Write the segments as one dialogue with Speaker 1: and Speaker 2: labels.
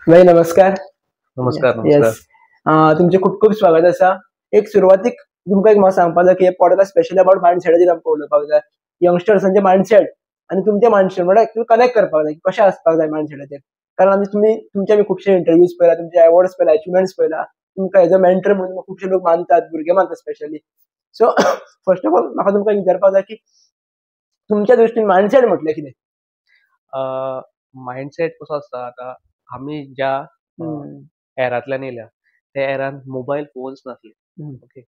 Speaker 1: भाई नमस्कार.
Speaker 2: नमस्कार नमस्कार.
Speaker 1: येस, तुमचें खूब खूब स्वागत आसा. एक सुरवातीक तुमकां एक म्हाका सांगपाक जाय की हे पॉडकास्ट स्पेशली अबाउट मायंडसेटाचेर आमकां उलोवपाक जाय. यंगस्टर्सांचे मायंडसेट आनी तुमचे मायंडसेट म्हळ्यार कनेक्ट करपाक जाय, कशें आसपाक जाय मायंडसेटाचेर. कारण आमी तुमी तुमचे आमी खुबशे इंटरव्यूज पळयला, तुमचे अवॉर्ड्स पळयला, अचिवमेंट्स पळयला. तुमकां एज अ मेंटर म्हणून खुबशे लोक मानतात, भुरगे मानतात specially. So first of all म्हाका तुमकां विचारपाक जाय की तुमच्या दृश्टीन मायंडसेट म्हटलें कितें?
Speaker 2: मायंडसेट कसो आसता, आतां आमी ज्या एरांतल्यान येयल्या त्या एरान मोबायल फोन्स नासले. ओके,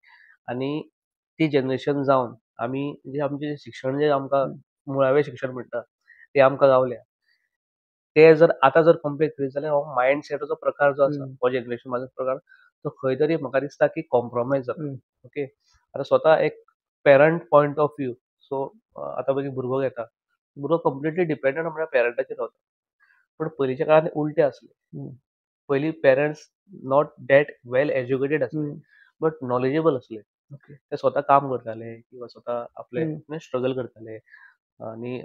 Speaker 2: आनी ती जनरेशन जावन आमी जे आमचें शिक्षण जें आमकां मुळावें शिक्षण म्हणटा तें आमकां गावल्या. ते जर आतां जर कंपेर करीत जाल्यार हो मायंडसेटाचो प्रकार जो आसा, हो जनरेशन प्रकार तो खंय तरी म्हाका दिसता की कॉम्प्रोमायज जाता. ओके, आतां स्वता एक parent point of view, so आतां पळय भुरगो घेता, भुरगो कंप्लिटली डिपेंडंट म्हळ्यार पेरंटाचेर रावता. पूण पयलींच्या काळान उलटें आसलें. पयलीं parents not that well educated आसले, बट नॉलेजेबल आसले. ते स्वता काम करताले किंवा स्वता आपले स्ट्रगल करताले. आनी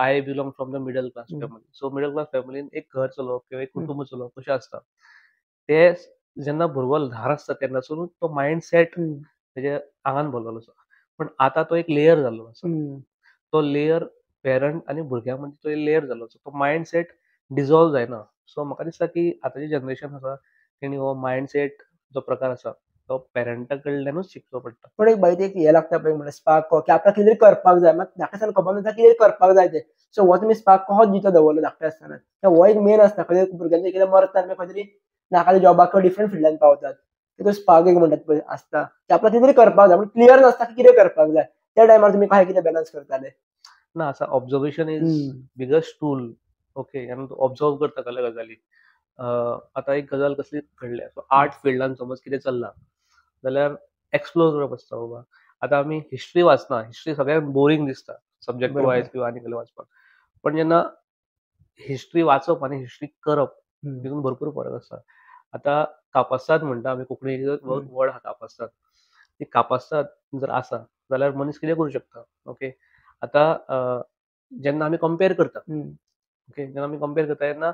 Speaker 2: I belong from the middle class family. So middle class फॅमिलीन एक घर चलोवप किंवा एक कुटुंब चलोवप कशें आसता, ते जेन्ना भुरगो ल्हान आसता तेन्नासून तो मायंडसेट तेज्या आंगान भरलेलो आसा. पण आतां तो एक लेयर जाल्लो आसा. तो लेयर पेरंट आनी भुरग्यां मदीं तो एक लेयर जाल्लो आसा. तो मायंडसेट डिजॉल्व जायना. सो म्हाका दिसता की आतांचें जनरेशन आसा तेणी हो मायंडसेट जो प्रकार आसा तो पेरंटा कडल्यानूच शिकचो पडटा.
Speaker 1: पण एक बाई एक हें लागता पळय, म्हणल्यार स्पार्क की आपल्याक कितें तरी करपाक जाय, मात धाकटे आसतना खबर नासता कितें करपाक जाय तें. सो हो तुमी स्पार्क कसो जितो दवरलो धाकटे आसतना, हो एक मेन आसता. खंय भुरग्यांचे कितें मरतात, मागीर खंय तरी नाका जॉबाक किंवा डिफरंट फिल्डान पावतात. तो स्पार्क एक म्हणटात पळय आसता की आपल्याक कितें तरी करपाक जाय, पूण क्लियर नासता की कितें करपाक जाय. त्या टायमार तुमी कशें कितें बॅलन्स करताले?
Speaker 2: ना, आसा observation is biggest tool. Okay, आनी तूं ऑब्जर्व करता कसल्या गजाली. आतां एक गजाल कसली घडल्या, सो आर्ट फिल्डान समज कितें चल्लां जाल्यार एक्सप्लोर करप आसता. बाबा आतां आमी हिस्ट्री वाचना, हिस्ट्री सगळ्यांक बोरींग दिसता सब्जेक्ट वायज किंवा आनी कसलें वाचपाक. पण जेन्ना हिस्ट्री वाचप आनी हिस्ट्री करप तितून भरपूर फरक आसता. आतां कापास्ताद म्हणटा आमी, कोंकणी वर्ड आहा कापास्ताद. ती कापास्ताद जर आसा जाल्यार मनीस कितें करूं शकता. ओके, आतां जेन्ना आमी कंपेर करता, ओके, जेन्ना आमी कंपेर करता तेन्ना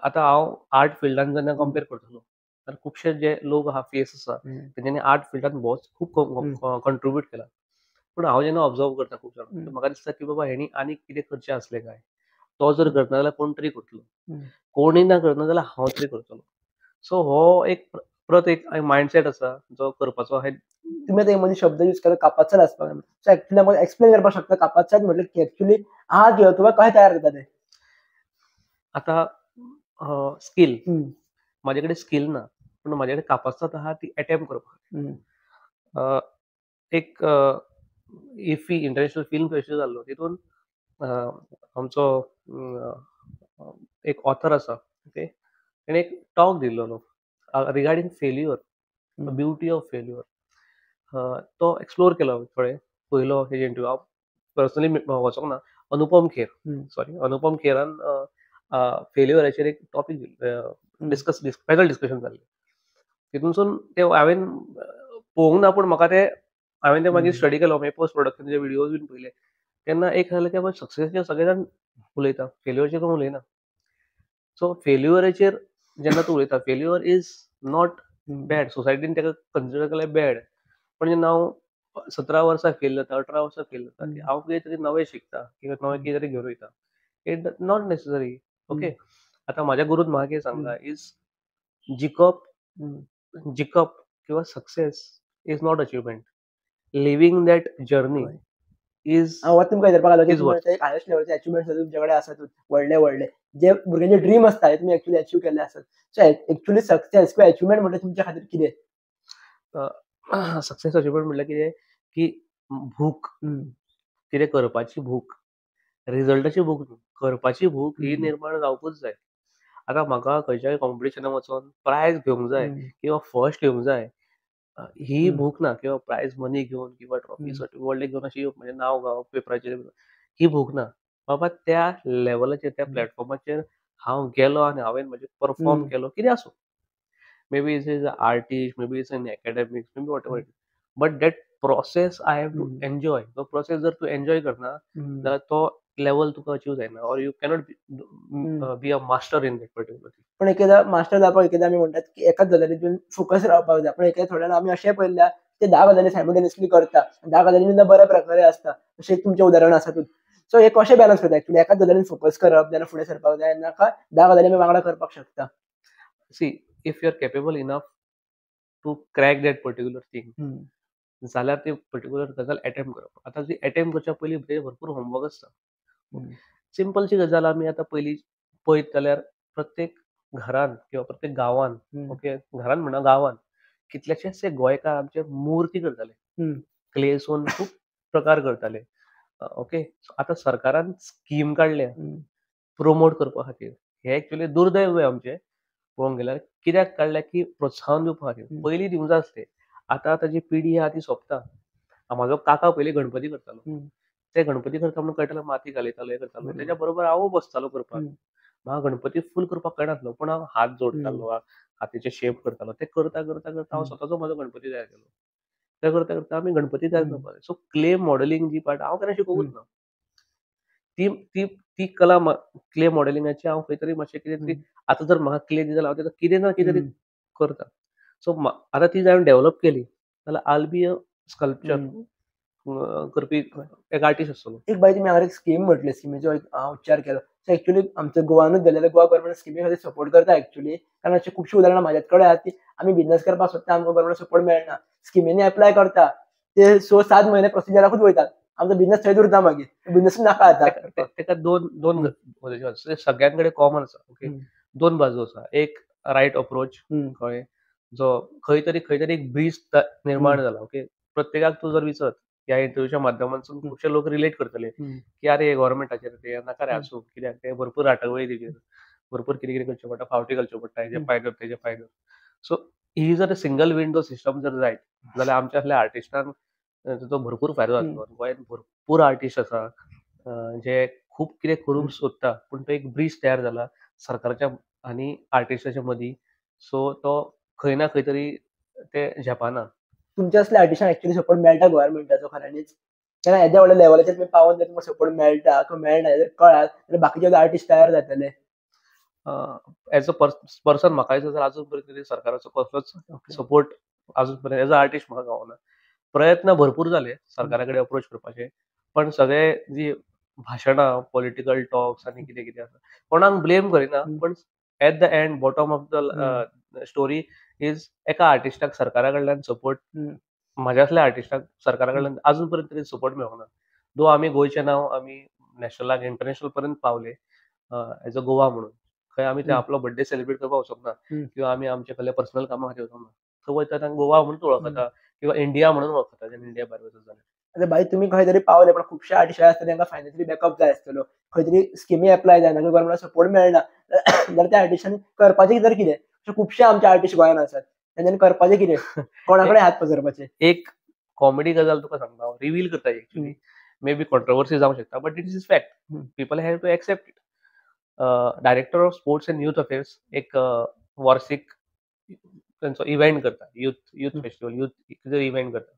Speaker 2: आतां हांव आर्ट फिल्डान जेन्ना कंपेर करतलो जाल्यार खुबशे जे लोक आहा, फेस आसा, तेंच्यांनी आर्ट फिल्डान भोव खूब कंट्रिब्यूट केला. पूण हांव जेन्ना ऑब्जर्व करता खूब जाणां, म्हाका दिसता की बाबा हेणी आनी कितें करचें आसलें काय, तो जर करना जाल्यार कोण तरी करतलो, कोणूय ना करना जाल्यार हांव तरी करतलो. सो हो एक परत एक मायंडसेट आसा जो करपाचो आहा.
Speaker 1: तुमी आतां मदीं शब्द यूज केलो कापास्ताद आसपाक जाय. सो एक्चुअली आमकां एक्सप्लेन करपाक शकता कापास्ताद म्हटल्यार की एक्चुअली आहा किंवा कशें तयार करता तें?
Speaker 2: आतां स्कील, म्हाजे कडेन स्कील ना, पूण म्हाजे कडेन कापास्ताद आहा ती एटेम्प्ट करपाक. एक इफी इंटरनॅशनल फिल्म फेस्टिवल जाल्लो, तितून आमचो एक ऑथर आसा, ओके, तेणें एक टॉक दिल्लो regarding failure, beauty of failure. तो एक्सप्लोर केलो थोडे, पयलो हेजे इंटरव्यू हांव पर्सनली वचोंक ना. अनुपम खेर, सॉरी, अनुपम खेरान फेल्युअराचेर एक टॉपीक डिस्कस पॅनल डिस्कशन जाल्लें. तितूनसून ते हांवें पळोवंक ना, पूण म्हाका ते हांवें ते मागीर स्टडी केलो, मागीर पोस्ट प्रोडक्शनचे व्हिडियोज बीन पळयले. तेन्ना एक जालें की सक्सेसचेर सगळे जाण उलयता, फेल्युअरचेर कोण उलयना. सो फेल्युअराचेर जेन्ना तूं उलयता, फेल्युअर is not bad, सोसायटीन ताका कन्सिडर केल्यार बॅड. पण जेन्ना हांव 17 वर्सां फेल जाता, 18 वर्सां फेल जाता, हांव कितें तरी नवें शिकता किंवा नवें कितें तरी घेवन वयता, it not necessary. Okay, आतां म्हाज्या गुरून म्हाका कितें सांगलां is जिखप, जिखप किंवा success is not achievement, living that journey is.
Speaker 1: हांव तुमकां विचारपाक लागलो की हायस्ट लेवलचे अचिवमेंट तुमचे कडेन आसात, व्हडले व्हडले जे भुरग्यांचे ड्रीम आसता ते तुमी एक्चुअली अचीव केल्ले आसात. सो एक्चुअली सक्सेस किंवा अचिवमेंट म्हटल्यार तुमच्या खातीर कितें?
Speaker 2: सक्सेस अचिवमेंट म्हटल्यार कितें की भूक, कितें करपाची भूक, रिजल्टाची भूक, करपाची भूक ही निर्माण जावपूच जाय. आतां म्हाका खंयच्याय कॉम्पिटिशनाक वचोन प्रायज घेवंक जाय किंवा फर्स्ट येवंक जाय ही भूक ना, किंवा प्रायज मनी घेवन किंवा ट्रॉफी व्हडले घेवन अशी म्हणजे नांव गावप पेपराचेर ही भूक ना. बाबा त्या लेवलाचेर, त्या प्लॅटफॉर्माचेर हांव गेलो आनी हांवें म्हजें परफॉर्म केलो, कितें आसूं, maybe it's is a artist, maybe it's in academics, maybe whatever it, but that process I have to enjoy. तो प्रोसेस जर तूं एन्जॉय करना जाल्यार तो लेवल तुका अचीव जायना or you cannot be a master in that particular thing.
Speaker 1: पण एकदा मास्टर जावपाक एकदा आमी म्हणटात की एकाच गजालीतून फोकस रावपाक जाय, पण एकेदा थोड्या आमी अशें पळयल्या ते 10 गजाली सायमल्टेनियसली करता, 10 गजाली सुद्दां बऱ्या प्रकारे आसता, अशें तुमचें उदाहरण आसातूच. सो हे कशें बॅलन्स करता एक्चुअली, एकाच गजालीन फोकस करप जेन्ना फुडें सरपाक जाय नाका 10 गजाली आमी वांगडा करपाक शकता?
Speaker 2: See, if you are capable enough to crack that particular thing जाल्यार ती पर्टिक्युलर गजाल एटेम्प्ट करप. आतां ती एटेम्प्ट करच्या पयलीं तेजेर भरपूर होमवर्क आसता. सिंपलशी गजाल आमी आतां पयलीं पळयत जाल्यार प्रत्येक घरान किंवा प्रत्येक गांवान, ओके घरान म्हणा गांवान कितलेशेच गोंयकार आमचे मुर्ती करताले, क्लेसून खूब प्रकार करताले. ओके, आतां सरकारान स्कीम काडल्या प्रोमोट करपा खातीर. हे एक्चुअली दुर्दैव आमचें पळोवंक गेल्यार, कित्याक काडल्या की प्रोत्साहन दिवपा खातीर. पयलीं दिवंक जाय आसलें, आतां ताजी पिढी आहा ती सोंपता. म्हाजो काका पयलीं गणपती करतालो, ते गणपती करता म्हणून कळटालो, माती घालयतालो, हें करतालो, तेज्या बरोबर हांवूय बसतालो करपाक. म्हाका गणपती फूल करपाक कळनासलो, पूण हांव हात जोडटालो, हातीचे शेप करतालो. ते करता करता करता हांव स्वताचो म्हाजो गणपती तयार केलो. ते करता करता आमी गणपती तयार करपाक लागले. सो क्ले मॉडलिंग जी पार्ट हांव केन्ना शिकोवूच ना, ती ती ती कला क्ले मॉडलिंगाची हांव खंय तरी मातशें कितें तरी आतां जर म्हाका क्ले दिता जाल्यार हांव तेका कितें ना कितें तरी करता. सो आतां ती जर हांवें डेवलप केली जाल्यार आयल बी अ स्कल्पचर करपी एक आर्टिस्ट आसतलो.
Speaker 1: एक बाय तुमी हांगा एक स्कीम म्हटली, स्किमीचो हांव उच्चार केलो. सो एक्चुअली आमच्या गोवानूच गेलेले गोवा गव्हर्मेंट स्किमी खातीर सपोर्ट करता एक्चुअली, कारण अशे खुबशीं उदाहरणां म्हाज्याच कडेन आहात की आमी बिजनस करपाक सोदता, आमकां गव्हर्मेंट सपोर्ट मेळना, स्किमींनी एप्लाय करता ते 6-7 म्हयने प्रोसिजराकूच वयतात, आमचो बिजनस थंयच उरता, मागीर बिजनसूच नाका जाता.
Speaker 2: तेका दोन दोन सगळ्यां कडेन कॉमन आसा. ओके, दोन बाजू आसा. एक रायट अप्रोच, कळ्ळें, जो खंय तरी एक ब्रीज निर्माण जाला. ओके, प्रत्येकाक तूं जर विचत ह्या इंटरव्यूच्या माध्यमांतसून खुबशे लोक रिलेट करतले की अरे गव्हर्मेंटाचेर ते नाका रे आसूं, कित्याक ते भरपूर राटवळी तेजेर, भरपूर कितें कितें करचें पडटा, फावटी घालच्यो पडटा, हेजे पाय कर तेजे पाय कर. सो ही जर सिंगल विंडो सिस्टम जर जायत जाल्यार आमच्या असल्या आर्टिस्टांक ताचो भरपूर फायदो जातलो. गोंयांत भरपूर आर्टिस्ट आसा जे खूब कितें करूंक सोदता, पूण तो एक ब्रीज तयार जाला सरकाराच्या आनी आर्टिस्टाच्या मदीं. सो तो खंय ना खंय तरी ते झेपाना.
Speaker 1: तुमच्या असल्या आर्टिस्टांक एक्चुअली सपोर्ट मेळटा गव्हर्मेंटाचो खऱ्यांनीच? तेन्ना येद्या व्हडल्या लेवलाचेर तुमी पावोन जर तुमकां सपोर्ट मेळटा किंवा मेळना जर कळात जाल्यार बाकीचे आर्टिस्ट तयार जातले.
Speaker 2: एज अ पर्सन म्हाका दिसता अजून पर्यंत सरकाराचो कसलोच सपोर्ट अजून पर्यंत एज अ आर्टिस्ट म्हाका गावना. प्रयत्न भरपूर जाले सरकारा कडेन अप्रोच करपाचे, पण सगळे जी भाशणां, पॉलिटिकल टॉक्स आनी कितें कितें आसा, कोणाक ब्लेम करिना, पण at the end bottom of the story is एका आर्टिस्टाक सरकारा कडल्यान सपोर्ट, म्हाज्या असल्या आर्टिस्टाक सरकारा कडल्यान अजून पर्यंत तरी सपोर्ट मेळोंक ना. दो आमी गोंयचें नांव आमी नॅशनलाक इंटरनॅशनल पर्यंत पावले एज अ गोवा म्हणून, खंय आमी ते आपलो बर्थडे सेलिब्रेट करपाक वचोंक ना किंवा आमी आमच्या कसल्या पर्सनल कामां खातीर वचोंक ना, थंय वयता तांकां गोवा म्हणून वळखता किंवा इंडिया म्हणून वळखता, जेन्ना इंडिया भायर वचत जाल्यार.
Speaker 1: आतां भाई तुमी खंय तरी पावले, पण खुबशे आर्टिस्ट आसता तांकां फायनान्शियली बॅकअप जाय आसतलो, खंय तरी स्किमी एप्लाय जायना, गव्हर्मेंट सपोर्ट मेळना जाल्यार त्या आर्टिस्टांनी करपाचें जर कितें? खुबशे आमचे आर्टिस्ट गोंयांत आसात, तेंच्यांनी करपाचें कितें, कोणा कडेन हात पसरपाचे?
Speaker 2: एक कॉमेडी गजाल तुका सांगता, हांव रिवील करता एक्चुअली, मे बी कॉन्ट्रोवर्सी जावंक शकता, but it is fact, people have to accept it. Director of sports and youth affairs एक वार्षिक तेंचो इव्हेंट करता, युथ फेस्टिवल, युथ कितें इव्हेंट करता,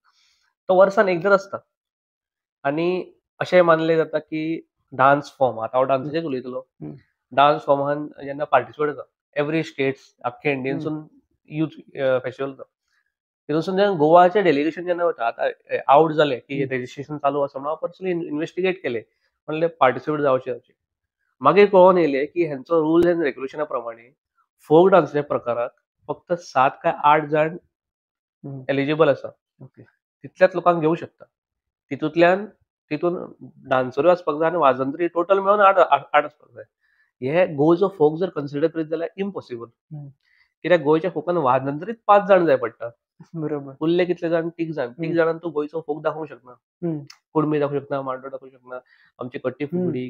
Speaker 2: तो वर्सान एकदाच आसता. आनी अशें मानलें जाता की डान्स फॉर्म, आतां हांव डान्साचेर उलयतलो, डान्स फॉर्मान जेन्ना पार्टिसिपेट जाता एवरी स्टेट्स, आख्खे इंडियनसून युथ फेस्टिवल जाता, तितूनसून जेन्ना गोवाचें डेलिगेशन जेन्ना वता, आतां आवट जालें की रेजिस्ट्रेशन चालू आसा म्हणून हांव पर्सनली इन्वेस्टिगेट केलें, म्हणलें पार्टिसिपेट जावचें जावचें. मागीर कळोन येयलें की हेंचो रुल्स एंड रेग्युलेशना प्रमाणे फोक डान्साच्या प्रकाराक फक्त 7 काय 8 जाण एलिजिबल आसा, तितल्याच लोकांक घेवंक शकता. तितूंतल्यान तितून डान्सरूय आसपाक जाय आनी वाजंत्री टोटल मेळून 8 आसपाक जाय. हे गोंयचो फोक जर कन्सिडर करीत जाल्यार इम्पॉसिबल, कित्याक गोंयच्या फोकान वाजंत्रीच 5 जाण जाय पडटा,
Speaker 1: बरोबर,
Speaker 2: उरले कितले जाण, 3 जाण. 3 जाणांक तूं गोंयचो फोक दाखोवंक शकना, कुणबी दाखोवंक शकना, मांडो दाखोवंक शकना, आमची कट्टी फुगडी,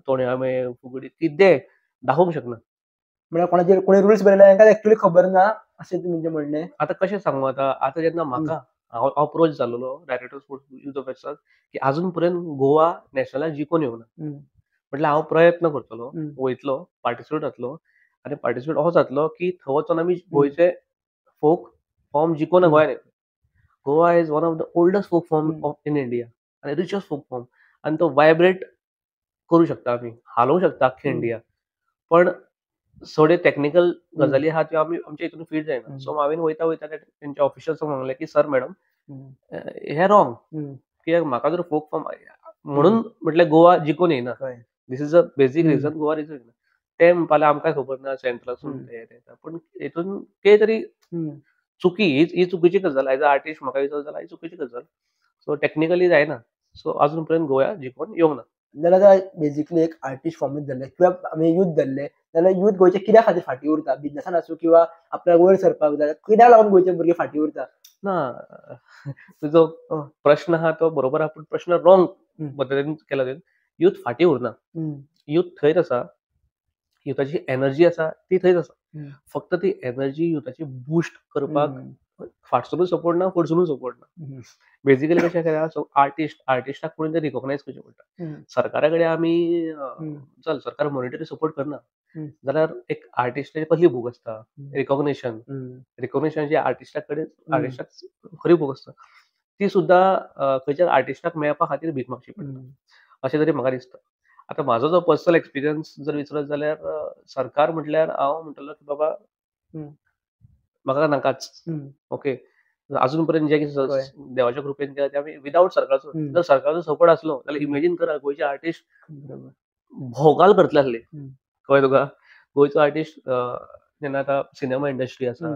Speaker 2: तोणयामे फुगडी, कितें दाखोवंक शकना.
Speaker 1: म्हळ्यार कोणाचेर कोणी रुल्स बरयला तांकां एक्चुअली खबर ना अशें तुमचें म्हणणें.
Speaker 2: आतां कशें सांगू, आतां आतां जेन्ना म्हाका हांव अप्रोच जाल्लो डायरेक्टर स्पोर्ट्स युथ अफेर्साक की अजून पर्यंत गोवा नॅशनलाक जिखून येवना, म्हटल्यार हांव प्रयत्न करतलो, वयतलो, पार्टिसिपेट जातलो, आनी पार्टिसिपेट असो जातलो की थंय वचोन आमी गोंयचे फोक फॉर्म जिखून गोंयांत येतले. Goa is one of the oldest folk form of in India आनी रिचस्ट फोक फॉर्म, आनी तो वायब्रेट करूं शकता, आमी हालोवंक शकता अख्खे इंडिया, पण थोडे टॅक्निकल गजाली आहा त्यो आमी आमच्या हितून फीट जायना. सो हांवें वयता वयता तेंच्या ऑफिशल्सांक सांगलें की सर मॅडम हें रॉंग, कित्याक म्हाका जर फोक फॉर्म म्हणून म्हटल्यार गोवा जिखून येयना, this is a basic reason Goa जिखून येयना. ते म्हणपाक आमकां खबर ना सेंट्रलासून ते, पूण हितून कितें तरी चुकी, ही चुकीची गजाल, एज अ आर्टिस्ट म्हाका दिसता जाल्यार ही चुकीची गजाल, सो टॅक्निकली जायना. सो अजून पर्यंत गोवा जिखून येवंक ना.
Speaker 1: जाल्यार बेजिकली एक आर्टिस्ट फॉर्मूच धरले किंवा आमी यूथ धरले जाल्यार यूथ गोंयचे कित्या खातीर फाटीं उरता, बिजनसान आसूं किंवा आपल्याक वयर सरपाक जाय, कित्याक लागून गोंयचे भुरगे फाटीं उरता?
Speaker 2: ना, तुजो प्रश्न आहा तो बरोबर आहा, पूण प्रश्न रॉंग पद्दतीन केला तुवें. यूथ फाटीं उरना, यूथ थंयच आसा, युथाची एनर्जी आसा ती थंयच आसा, फक्त ती एनर्जी युथाची बूस्ट करपाक फाटसुनूय सपोर्ट ना, फुडसुनूय सपोर्ट ना. बेजिकली कशें केलां, सो आर्टिस्टाक कोणी तरी रिकॉग्नायज करचें पडटा. सरकारा कडेन आमी चल सरकार मॉनिटरी सपोर्ट करना जाल्यार एक आर्टिस्टाची कसली भूक आसता, रिकॉग्निशन, रिकॉग्निशनाची आर्टिस्टा कडेन आर्टिस्टाक खरी भूक आसता, ती सुद्दां खंयच्या आर्टिस्टाक मेळपा खातीर भीक मागची पडटा अशें तरी म्हाका दिसता. आतां म्हाजो जो पर्सनल एक्सपिरियन्स जर विचारत जाल्यार सरकार म्हटल्यार हांव म्हणटलो की बाबा म्हाका नाकाच, ओके, अजून पर्यंत जे कितें देवाच्या कृपेन केलां तें आमी विदावट सरकारचो, जर सरकारचो सपोर्ट आसलो जाल्यार इमेजीन करा गोंयचे आर्टिस्ट भोगाल करतले आसले. कळ्ळें तुका, गोंयचो आर्टिस्ट जेन्ना आतां सिनेमा इंडस्ट्री आसा,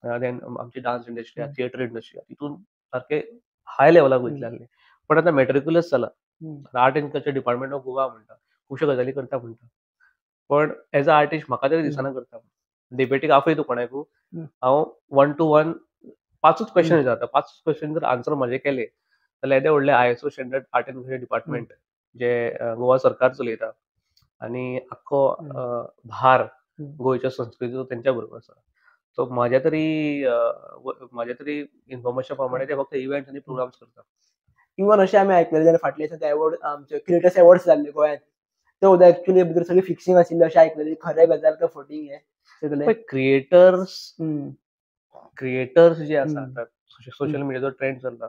Speaker 2: देन आमची डान्स इंडस्ट्री आसा, थिएटर इंडस्ट्री आसा, तितून सारके हाय लेवलाक वयतले आसले. पण आतां मॅट्रिक्युलस जाला, art and culture department of Goa म्हणटा, खुबश्यो गजाली करता म्हणटा, पण एज अ आर्टिस्ट म्हाका तरी दिसना करता. डिबेटीक आपय तूं कोणाकू, हांव 1 to 1 5 question विचारता, 5 क्वेश्चन जर आन्सर म्हाजे केले जाल्यार येदे व्हडले ISO standard art and culture department जे गोवा सरकार चलयता आनी आख्खो भार गोंयच्या संस्कृतीचो तेंच्या बरोबर आसा. सो म्हाज्या तरी इन्फॉर्मेशन प्रमाणे ते फक्त इव्हेंट्स आनी प्रोग्राम्स करता.
Speaker 1: इवन अशें आमी आयकलें जाल्यार फाटले दिसा अवॉर्ड आमचे क्रिएटर्स अवॉर्ड्स जाल्ले गोंयांत, ते सुद्दां एक्चुअली भितर सगळी फिक्सिंग आशिल्लें अशें आयकलें, खरें गजाल काय फटींग हें सगळें?
Speaker 2: क्रिएटर्स जे आसा आतां सोशल मिडियाचो ट्रेंड चलता,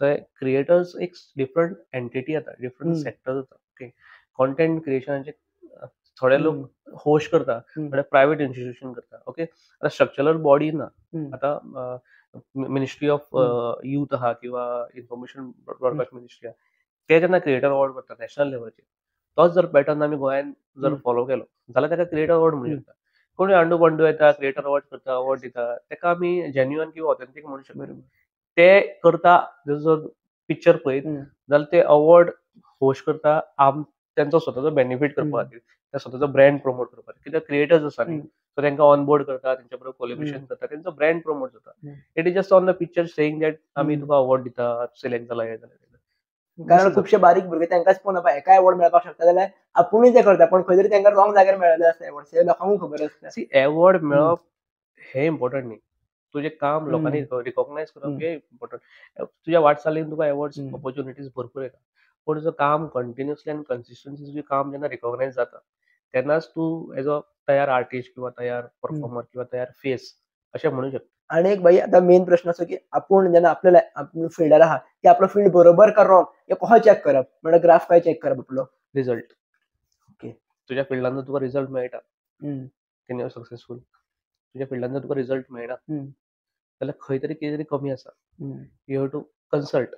Speaker 2: थंय क्रिएटर्स एक डिफरंट एंटिटी जाता, डिफरंट सेक्टर जाता. ओके, कॉन्टेंट क्रिएशनाचे थोडे लोक होस्ट करता, थोडे प्रायव्हेट इन्स्टिट्यूशन करता. ओके, आतां स्ट्रक्चरल बॉडी ना, आतां मिनिस्ट्री ऑफ यूथ आहा किंवा इन्फॉर्मेशन ब्रॉडकास्ट मिनिस्ट्री आहा, ते जेन्ना क्रिएटर अवॉर्ड करता नॅशनल लेवलाचेर, तोच जर पॅटर्न आमी गोंयान जर फॉलो केलो जाल्यार ताका क्रिएटर अवॉर्ड म्हणू शकता. कोणी अंडू पंडू येता, क्रिएटर अवॉर्ड करता, अवॉर्ड दिता, ताका आमी जेन्युअन किंवा ऑथेंटीक म्हणू शकता. ते करता जर पिक्चर पळयत जाल्यार ते अवॉर्ड होस्ट करता तेंचो स्वताचो बेनिफीट करपा खातीर, ते स्वताचो ब्रँड प्रमोट करपा खातीर, कित्याक क्रिएटर्स आसा न्ही, सो तांकां ऑन बोर्ड करता, तेंच्या बरोबर कोलॅबरेशन करता, तेंचो ब्रँड प्रमोट जाता. It is just on the picture saying that आमी तुका अवॉर्ड दिता, सिलेक्ट जाला, हें जालें.
Speaker 1: कारण खुबशे बारीक भुरगे तांकांच पळोवन हेका अवॉर्ड मेळपाक शकता जाल्यार आपुणूय ते करता, पण खंय तरी तांकां रॉंग जाग्यार मेळिल्ले आसता अवॉर्ड, हे लोकांकूय खबर आसता.
Speaker 2: सी, अवॉर्ड मेळप हें इम्पोर्टंट न्ही, तुजें काम लोकांनी रिकॉग्नायज करप हें इम्पोर्टंट. तुज्या वाटचालीन तुका अवॉर्ड्स ऑपॉर्च्युनिटीज भरपूर येता, पूण तुजो काम कंटिन्युअसली आनी कन्सिस्टन्सी तुजें काम जेन्ना रिकॉग्नायज जाता तेन्नाच तूं एज अ तयार आर्टिस्ट किंवा तयार परफॉर्मर किंवा तयार फेस अशें म्हणू शकता.
Speaker 1: आनी एक भाई आतां मेन प्रश्न असो की आपूण जेन्ना आपल्या आपूण फिल्डार आहा की आपलो फील्ड बरोबर का रॉंग हे कसो चॅक करप, म्हणल्यार ग्राफ काय चॅक करप आपलो
Speaker 2: रिजल्ट. ओके, तुज्या फिल्डान जर तुका रिजल्ट मेळटा then you are successful. तुज्या फिल्डान जर तुका रिजल्ट मेळना जाल्यार खंय तरी कितें तरी कमी आसा. You have to consult,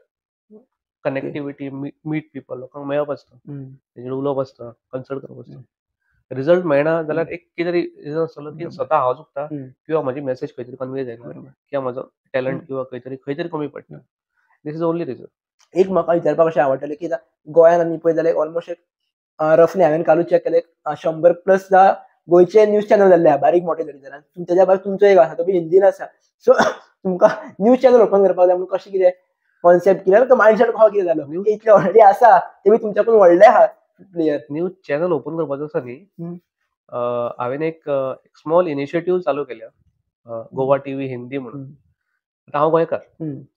Speaker 2: connectivity, meet people, लोकांक मेळप आसता, तेंचे उलोवप आसता, कन्सल्ट करप आसता. रिजल्ट मेळना जाल्यार एक कितें तरी रिजन आसतलो की स्वता हांव चुकता किंवा म्हजी मॅसेज खंय तरी कन्वे जायना किंवा म्हजो टॅलंट किंवा खंय तरी कमी पडटा. This is only reason.
Speaker 1: एक म्हाका विचारपाक अशें आवडटलें की गोंयान आमी पळयत जाल्यार ऑलमोस्ट एक रफली हांवें कालूच चॅक केलें 100+ गोंयचे न्यूज चॅनल जाल्ले आहा, बारीक मोठे तरी जाल्यार तेज्या भायर तुमचो एक आसा तो बी हिंदीन आसा. सो तुमकां न्यूज चॅनल ओपन करपाक जाय म्हणून कशें कितें कॉन्सेप्ट कितें तो मायंडसेट कसो कितें जालो, इतले ऑलरेडी आसा ते बी तुमच्याकून व्हडले आहा प्लेयर.
Speaker 2: न्यूज चॅनल ओपन करपाचो आसा न्ही, हांवें एक स्मॉल इनिशिएटीव चालू केल्या, गोवा टीव्ही हिंदी म्हणून. आतां हांव गोंयकार,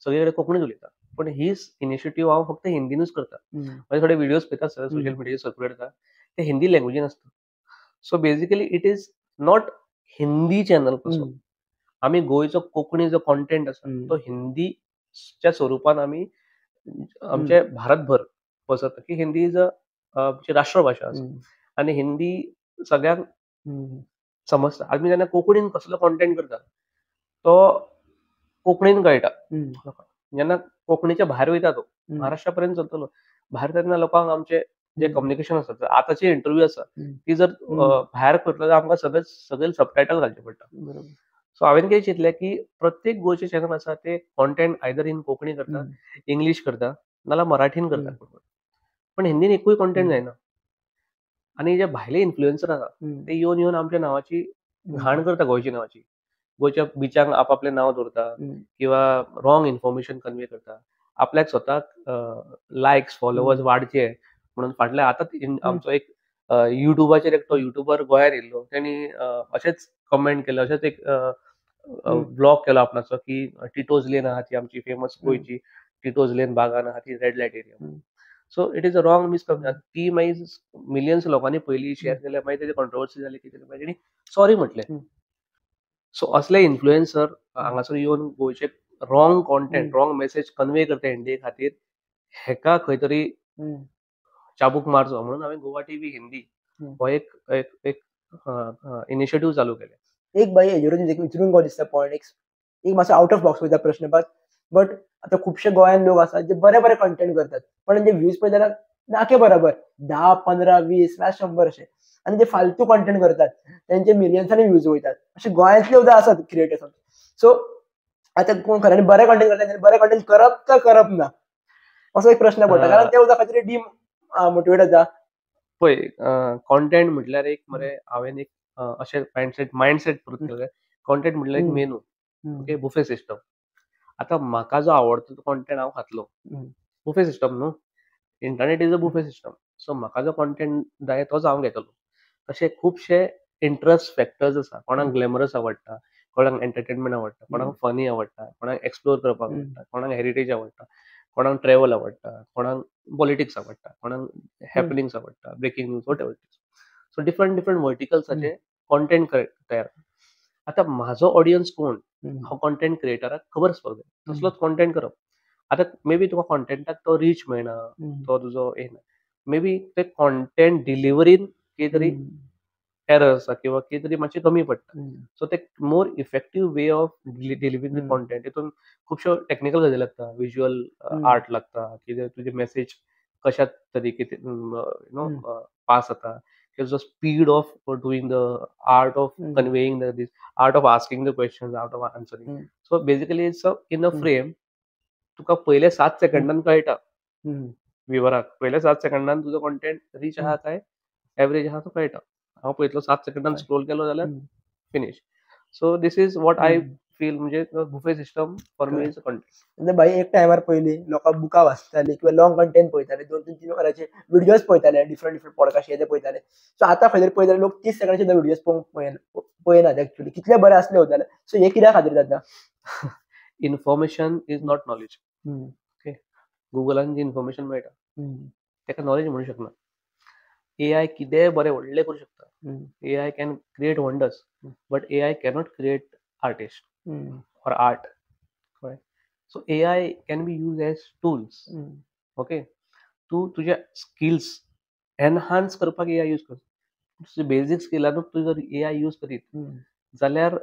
Speaker 2: सगळे कडेन कोंकणीच उलयता, पूण हीच इनिशिएटीव हांव फक्त हिंदीनूच करता. मागीर थोडे व्हिडियोज पळयता सोशल मिडियाचेर सर्क्युलेट जाता, ते हिंदी लँग्वेजीन आसता. So basically it is not Hindi channel कसो, आमी गोंयचो कोंकणी जो कॉन्टेंट आसा तो हिंदीच्या स्वरुपान आमी आमचे भारतभर पसरता की हिंदी is a आमची राष्ट्रभाशा आसा आनी हिंदी सगळ्यांक समजता. आमी जेन्ना कोंकणीन कसलो कॉन्टेंट करता तो कोंकणीन कळटा. जेन्ना कोंकणीच्या भायर वयता तो महाराष्ट्रा पर्यंत चलतलो, भायर तेन्ना लोकांक आमचे जे कम्युनिकेशन आसा, आतांची इंटरव्यू आसा ती जर भायर करतलो जाल्यार आमकां सगळे सगळे सबटायटल घालचे पडटा. सो हांवें कितें चिंतलें की प्रत्येक गोंयचे चॅनल आसा ते कॉन्टेंट आयदर इन कोंकणी करता, इंग्लीश करता, नाजाल्यार मराठीन करता, पण हिंदीन एकूय कॉन्टेंट जायना. आनी जे भायले इन्फ्लुएन्सर आसा ते येवन येवन आमच्या नांवाची घाण करता, गोंयच्या नांवाची, गोंयच्या बिचांक आपापलें नांव दवरता किंवा रॉंग इन्फॉर्मेशन कन्वे करता. आपल्याक स्वताक लायक्स फॉलोवर्स वाडचे म्हणून फाटल्या आतां आमचो एक युट्यूबाचेर एकटो युट्यूबर गोंयांत येयल्लो, तेणी अशेंच कमेंट केलें, अशेंच एक ब्लॉग केलो आपणाचो की टिटोज लेन आहा ती आमची फेमस गोंयची टिटोज लेन बागान आहा ती red light area. So it is a wrong misconception. ती मागीर मिलियन्स लोकांनी पयली शेअर केल्या, मागीर तेजी कॉन्ट्रोवर्सी जाली, कितें मागीर तेणी सॉरी म्हटलें. सो असले इन्फ्लुएन्सर हांगासर येवन गोंयचे wrong content, wrong message convey करता इंडिये खातीर, हेका खंय तरी चाबूक मारचो म्हणून हांवें गोवा टीव्ही हिंदी हो एक एक एक इनिशिएटीव चालू केलें.
Speaker 1: एक बाई हेजेरूच विचरून गो दिसता पॉयंट, एक मातसो आउट ऑफ बॉक्स वयता प्रश्न, बट आतां खुबशे गोंयान लोक आसात जे बरे बरे कंटेंट करतात, पण जे व्ह्यूज पळयता जाल्यार नाके बरोबर 10, 15, 20 100 अशे, आनी जे फालतू कंटेंट करतात तेंचे मिलियन्सांनी व्ह्यूज वयतात. अशे गोंयांतले सुद्दां आसात क्रिएटर्स. सो आतां कोण खऱ्यांनी बरे कंटेंट करतात, बरे कंटेंट करप काय करप ना असो एक प्रश्न पडटा, कारण ते सुद्दां खंय तरी डिमोटिवेट जाता.
Speaker 2: पळय, कॉन्टेंट म्हटल्यार एक मरे हांवें एक अशें मायंडसेट परत केलें. कॉन्टेंट म्हटल्यार एक मेनू, ओके, बुफे सिस्टम. आतां म्हाका जो आवडटा तो कॉन्टेंट हांव खातलो, बुफे सिस्टम न्हू, internet is a buffet system. So म्हाका जो कॉन्टेंट जाय तोच हांव घेतलो. तशे खुबशे इंट्रस्ट फॅक्टर्स आसा, कोणाक ग्लॅमरस आवडटा, कोणाक एंटरटेनमेंट आवडटा, कोणाक फनी आवडटा, कोणाक एक्सप्लोर करपाक आवडटा, कोणाक हेरिटेज आवडटा, कोणाक ट्रॅवल आवडटा, कोणाक पॉलिटिक्स आवडटा, कोणाक हॅपनिंग्स आवडटा, breaking news, whatever it is. So different different वर्टिकल्साचे content तयार. आतां म्हाजो ऑडियन्स कोण हो कॉन्टेंट क्रिएटराक खबर आसपाक जाय, तसलोच कॉन्टेंट करप. आतां मे बी तुका कॉन्टेंटाक तो रीच मेळना, तो तुजो येना, मे बी ते कॉन्टेंट डिलिवरीन कितें तरी एरर आसा किंवा कितें तरी मातशें कमी पडटा. सो ते more effective way of delivering the content, तितून खुबश्यो टॅक्निकल गजाली लागता, विज्युअल आर्ट लागता, कितें तुजी मॅसेज कशा तरेके you know पास जाता, तुजो speed of doing the art of conveying the this, art of asking the question, art of answering. So basically it's in a frame, तुका पयले 7 सेकंडान कळटा व्युवराक, पयल्या 7 सेकंडान तुजो कॉन्टेंट रीच आहा काय एवरेज आहा तो कळटा. हांव पळयतलो 7 सेकंडान स्क्रोल केलो जाल्यार finish. So this is what I feel, म्हणजे buffet system for me is content.
Speaker 1: भाई एक टायमार पयलीं लोकां बुकां वाचताली किंवा लॉंग कंटेंट पळयताले, 2-3 वरांचे व्हिडियोज पळयताले, डिफरंट डिफरंट पॉडकास्ट हे ते पळयताले. सो आतां खंय तरी पळयत जाल्यार लोक 30 सेकंडाचे सुद्दां व्हिडियोज पळोवंक पळयनात एक्चुअली, कितले बरे आसले जाल्यार. सो हे कित्या खातीर जाता?
Speaker 2: Information is not knowledge. Okay, गुगलान जी इन्फॉर्मेशन मेळटा ताका नॉलेज म्हणू शकना. एआय कितेंय बरें व्हडलें करूं शकता, AI can create wonders, but AI cannot create artist or art. कळ्ळें? So AI can be use as tools. Okay, तूं तुजे स्किल्स एनहान्स करपाक एआय यूज कर. तुजे बेजीक स्किलानूच तूं जर एआय यूज करीत जाल्यार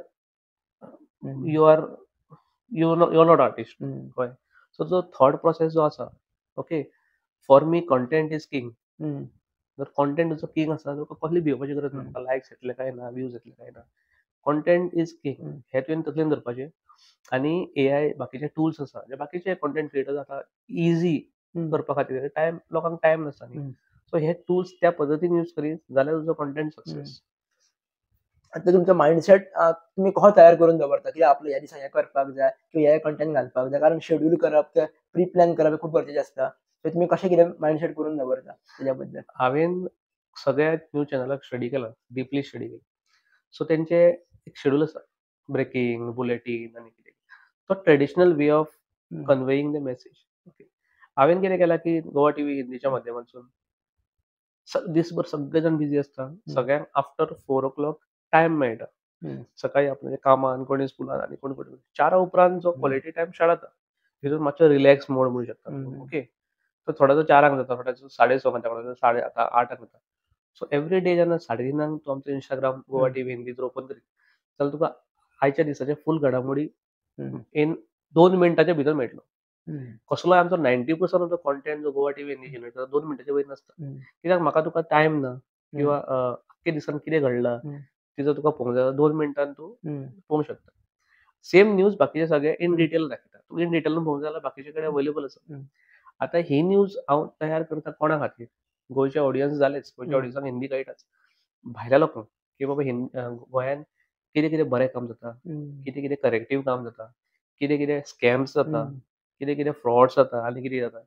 Speaker 2: you are you you are not artist. कळ्ळें? सो जो थॉट प्रोसेस जो आसा, okay, for me content is king. जर कॉन्टेंट तुजो किंग आसा तुका कसली भिवपाची गरज ना, तुका लायक्स येतले काय ना, व्यूज येतले काय ना, कॉन्टेंट is king हें तुवें तकलेन धरपाचें. आनी एआय बाकीचे टुल्स आसा जे बाकीचे कॉन्टेंट क्रिएटर्स आतां इजी करपा खातीर, टायम लोकांक टायम नासता न्ही, सो हे टुल्स त्या पद्दतीन यूज करीत जाल्यार तुजो कॉन्टेंट सक्सेस.
Speaker 1: आतां तुमचो मायंडसेट तुमी कसो तयार करून दवरता की आपल्या ह्या दिसा हें करपाक जाय किंवा हे कंटेंट घालपाक जाय, कारण शेड्यूल करप किंवा प्री प्लॅन करप हें खूब गरजेचें आसता. सो तुमी कशें कितें मायंडसेट करून दवरता तेज्या बद्दल?
Speaker 2: हांवें सगळ्या न्यूज चॅनलाक स्टडी केला, डिपली स्टडी केला. सो तेंचे एक शेड्यूल आसा, ब्रेकींग, बुलेटीन आनी कितें, तो traditional way of conveying the message. Okay, हांवें कितें केलां की गोवा टीव्ही हिंदीच्या माध्यमांतसून दीसभर सगळे जाण बिजी आसता, सगळ्यांक आफ्टर 4 o'clock time मेळटा. सकाळी आपल्या कामान, कोणी स्कुलान आनी कोण कोण, 4 उपरांत जो क्वॉलिटी टायम शाळा जाता, तितून मातसो रिलॅक्स मोड म्हणू शकता. ओके, तो थोड्याचो 4ांक जाता, थोड्याचो 6:30 जाता, थोड्याचो 8:30 जाता. सो एवरी डे जेन्ना 3:30 तूं आमचो इंस्टाग्राम गोवा टीव्ही हिंदी जर ओपन करीत जाल्यार तुका आयच्या दिसाचे फूल घडामोडी इन 2 मिनटाच्या भितर मेळटलो. कसलोय आमचो 90% ऑफ the content जो गोवा टीव्ही हिंदी जनरेट जाता 2 मिनटाच्या वयर नासता. कित्याक म्हाका तुका टायम ना किंवा आख्खे दिसान कितें घडलां तिजो तुका पळोवंक जाय, 2 मिनटान तूं पळोवंक शकता. सेम न्यूज बाकीचे सगळे इन डिटेल दाखयता, तूं इन डिटेलान पळोवंक जाल्यार बाकीचे कडेन अवेलेबल आसा. आतां ही न्यूज हांव तयार करता कोणा खातीर? गोंयचे ऑडियन्स जालेच, गोंयच्या ऑडियन्साक हिंदी कळटाच, भायल्या लोकांक की बाबा गोंयान कितें कितें बरें काम जाता, कितें कितें करेक्टीव काम जाता, कितें कितें स्कॅम्स जाता, कितें कितें फ्रॉड्स जाता आनी कितें जाता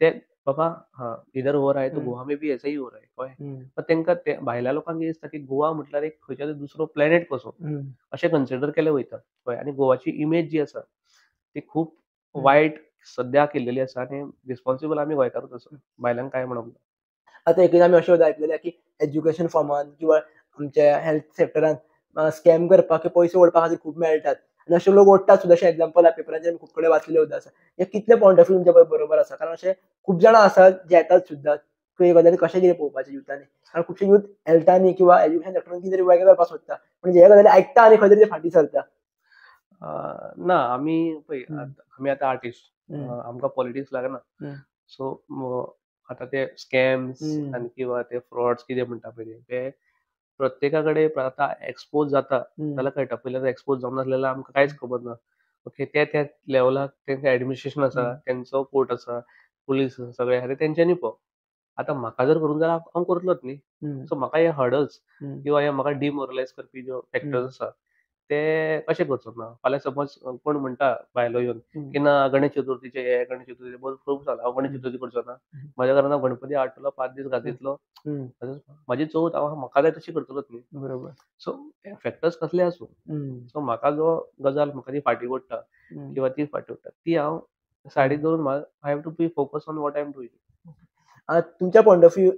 Speaker 2: ते बाबा हां इधर हो रहा है तो गोवा में भी ऐसा ही हो रहा है. कळ्ळें? पण तांकां ते भायल्या लोकांक कितें दिसता की गोवा म्हटल्यार एक खंयच्या तरी दुसरो प्लॅनेट कसो अशें कन्सिडर केलें वयता. कळ्ळें? आनी गोवाची इमेज जी आसा ती खूब वायट सद्या केल्लेली आसा आनी रिस्पॉन्सिबल आमी गोंयकारूच आसा, भायल्यांक कांय म्हणप ना.
Speaker 1: आतां एक आमी अशें आयकलेलें की एज्युकेशन फॉर्मान किंवा आमच्या हेल्थ सेक्टरान स्कॅम करपाक किंवा पयशे ओडपा खातीर खूब मेळटात आनी अशे लोक ओडटात सुद्दां. अशें एग्जाम्पल पेपरांचेर आमी खूब कडेन वाचलेले सुद्दां आसा. हे कितले पॉयंट ऑफ व्यू तुमच्या बरोबर आसा? कारण अशे खूब जाणां आसात जे येतात सुद्दां की गजाली कशें कितें पळोवपाचें युथांनी, कारण खुबशे यूथ हेल्थांनी किंवा एज्युकेशन सेक्टरान कितें तरी वेगळें करपाक सोदता, पूण हे गजाली आयकता आनी खंय तरी ते फाटीं सरता.
Speaker 2: ना, आमी पळय आमी आतां आर्टिस्ट, आमकां पॉलिटिक्स लागना. सो आतां ते स्कॅम्स आनी किंवा ते फ्रॉड्स कितें म्हणटा पळय ते प्रत्येका कडेन आतां एक्सपोज जाता जाल्यार कळटा. पयलीं आतां एक्सपोज जावंक नासलें जाल्यार आमकां कांयच खबर ना. ओके, त्या त्या लेवलाक तेंचें एडमिनिस्ट्रेशन आसा, तेंचो कोर्ट आसा, पुलीस आसा, सगळें आसा, ते तेंच्यांनी पळोवप. आतां म्हाका जर करूंक जाय हांव करतलोच न्ही. सो म्हाका हे हर्डल्स किंवा हे म्हाका डिमोरलायज करपी ज्यो फॅक्टर्स आसा ते कशें करचो ना. फाल्यां समज कोण म्हणटा भायलो येवन की ना गणेश चतुर्थीचे हे गणेश चतुर्थी खूब जालां, हांव गणेश चतुर्थी करचो ना, म्हज्या घरान हांव गणपती हाडटलो, 5 दीस गाजयतलो, म्हाजी चवथ हांव म्हाका जाय तशी करतलोच न्ही.
Speaker 1: बरोबर.
Speaker 2: सो फॅक्टर्स कसले आसूं, सो म्हाका जो गजाल म्हाका ती फाटी ओडटा किंवा ती फाटी ओडटा ती हांव सायडीक दवरून I have to be focus on what I am doing.
Speaker 1: तुमच्या पॉयंट ऑफ व्यू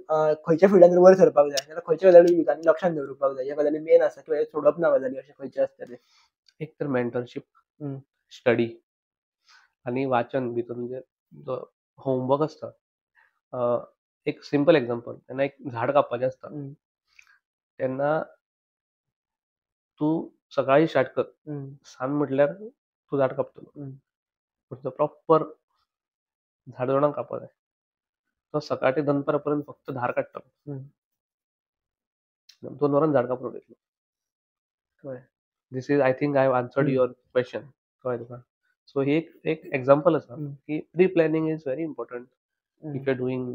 Speaker 1: खंयच्या फिल्डान वर सरपाक जाय जाल्यार खंयच्या गजाली युथांनी लक्षांत दवरपाक जाय, ह्या गजाली मेन आसा किंवा सोडप ना गजाली अशें खंयचे आसता ते?
Speaker 2: एक तर मेंटरशीप, स्टडी आनी वाचन भितर, म्हणजे जो होमवर्क आसता. एक सिंपल एग्जाम्पल, जेन्ना एक झाड कापपाचें आसता तेन्ना तूं सकाळीं स्टार्ट कर, सांज म्हटल्यार तूं झाड कापतलो. पूण प्रॉपर झाड जाणांक कापपाक जाय, तो सकाळ ते दनपारा पर्यंत फक्त धार काडटलो, 2 वरां झाड कापून उडयतलो. This is I think I have answered your question. कळ्ळें तुका? सो ही एक एग्जाम्पल आसा की pre planning is very important if you are doing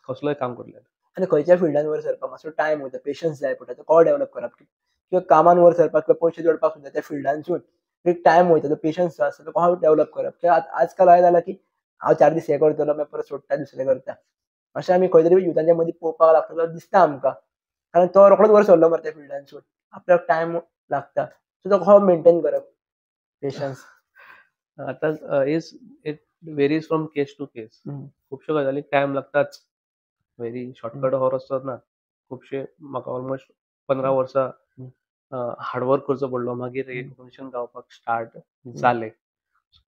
Speaker 2: कसलोय काम करले.
Speaker 1: आनी खंयच्या फिल्डान वर सरपाक मातसो टायम वयता, पेशन्स जाय पडटा, तो कसो डेव्हलप करप किंवा कामान वर सरपाक किंवा पयशे जोडपाक सुद्दां त्या फिल्डानसून एक टायम वयता, तो पेशन्स जो आसता तो कसो डेव्हलप करप. किंवा आजकाल अशें जालां की हांव 4 दीस हें करतलो मागीर परत सोडटा दुसरें करता, अशें आमी खंय तरी युथांच्या मदीं पळोवपाक लागतलो दिसता आमकां, कारण तो रोखडोच वर सरलो मरे त्या फिल्डानसून, आपल्याक टायम लागता. सो तो कसो मेंटेन करप पेशन्स?
Speaker 2: आतां is it varies from case to case. खुबश्यो गजालीक टायम लागताच, व्हेरी शॉर्टकट हो रस्तो ना. खुबशे म्हाका ऑलमोस्ट 15 वर्सां हार्डवर्क करचो पडलो, मागीर रिकॉग्निशन गावपाक स्टार्ट जालें.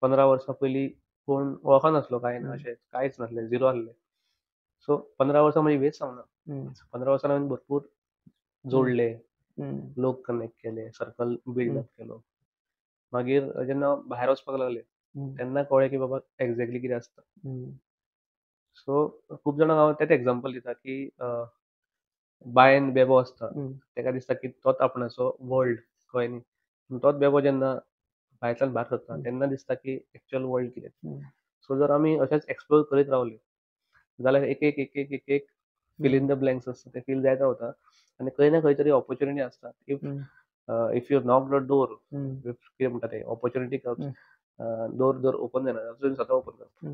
Speaker 2: 15 वर्सां पयलीं कोण वळखनासलो, कांय ना, अशें कांयच नासलें, झिरो आसलें. सो 15 वर्सां म्हजी वेस्ट जावना. 15 वर्सां हांवें भरपूर जोडले, लोक कनेक्ट केले, सर्कल बिल्ड अप केलो. मागीर जेन्ना भायर वचपाक लागले तेन्ना कळ्ळें की बाबा एक्झॅक्टली कितें आसता. सो खूब जाणांक हांव तेंच एग्जाम्पल दिता की बांयन बेबो आसता, ताका दिसता की तोच आपणाचो वर्ल्ड, कळ्ळें न्ही. पूण तोच बेबो जेन्ना भायल्यान भायर सरता तेन्ना दिसता की एक्चुअल वर्ल्ड कितें. सो जर आमी अशेंच एक्सप्लोर करीत रावले जाल्यार एक एक एक एक एक एक फिल इन the blanks आसता, ते फील जायत रावता आनी खंय ना खंय तरी ऑपॉर्च्युनिटी आसता. If you knock the door, कितें म्हणटा ते ऑपॉर्च्युनिटी कम्स, डोर जर ओपन जायना जाल्यार स्वता ओपन करता.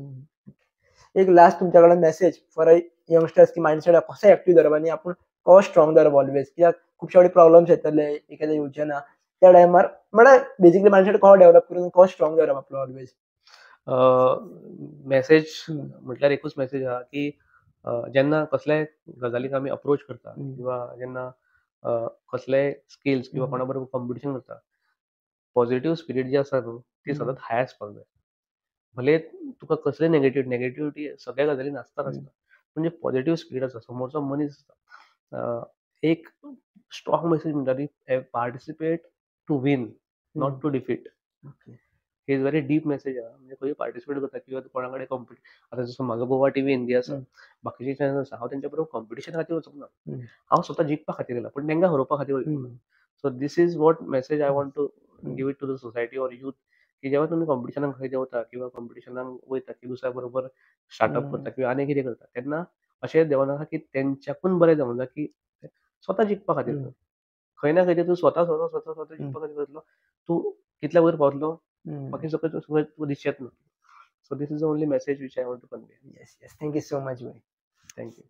Speaker 1: एक लास्ट तुमच्या कडेन मेसेज फॉर अ यंगस्टर्स की मायंडसेट कसो एक्टीव दवरप आनी आपूण कसो स्ट्रॉंग दवरप ऑलवेज, कित्याक खुबशे फावटी प्रॉब्लम्स येतले एखादें येवचें ना त्या टायमार, म्हळ्यार बेजिकली मायंडसेट कसो डेव्हलप करून कसो स्ट्रॉंग दवरप आपलो ऑलवेज?
Speaker 2: मेसेज म्हटल्यार एकूच मेसेज आहा की जेन्ना कसल्याय गजालीक आमी अप्रोच करता किंवा जेन्ना कसलेय स्किल्स किंवा कोणा बरोबर कॉम्पिटिशन करता, पॉझिटिव्ह स्पिरीट जी आसा न्हू ती सदांच हाय आसपाक जाय. भले तुका कसले नेगेटिव्हिटी सगळ्या गजाली नासतात आसता, म्हणजे पॉझिटिव्ह स्पिरिट आसा, समोरचो मनीस आसता. एक स्ट्रॉंग मेसेज म्हणटा ती, participate to win, not to defeat. He is very deep message आहा. म्हणजे खंय पार्टिसिपेट करता किंवा कोणा कडेन कॉम्पिट, आतां जसो म्हाजो गोवा टीव्ही हिंदी आसा, बाकीचे चॅनल आसा, हांव तेंच्या बरोबर कॉम्पिटिशना खातीर वचूंक ना, हांव स्वता जिखपा खातीर गेला, पूण तांकां हरोवपा खातीर वयना. So this is what message I want to give it to the society or youth, की जेव्हा तुम्ही कॉम्पिटिशनाक खंय देंवता किंवा कॉम्पिटिशनाक वयता की दुसऱ्या बरोबर स्टार्टअप करता किंवा आनी कितें करता, तेन्ना अशें देंवनाका की तेंच्याकून बरें जावंक जाय, की स्वता जिखपा खातीर. खंय ना खंय तूं स्वता स्वता स्वता स्वता जिखपा खातीर वतलो, तूं कितल्या वयर पावतलो, बाकी सगळें सगळें तुका दिसचेंच ना. So this is the only message which I want to convey.
Speaker 1: Yes, thank you so much भाई.
Speaker 2: Thank you.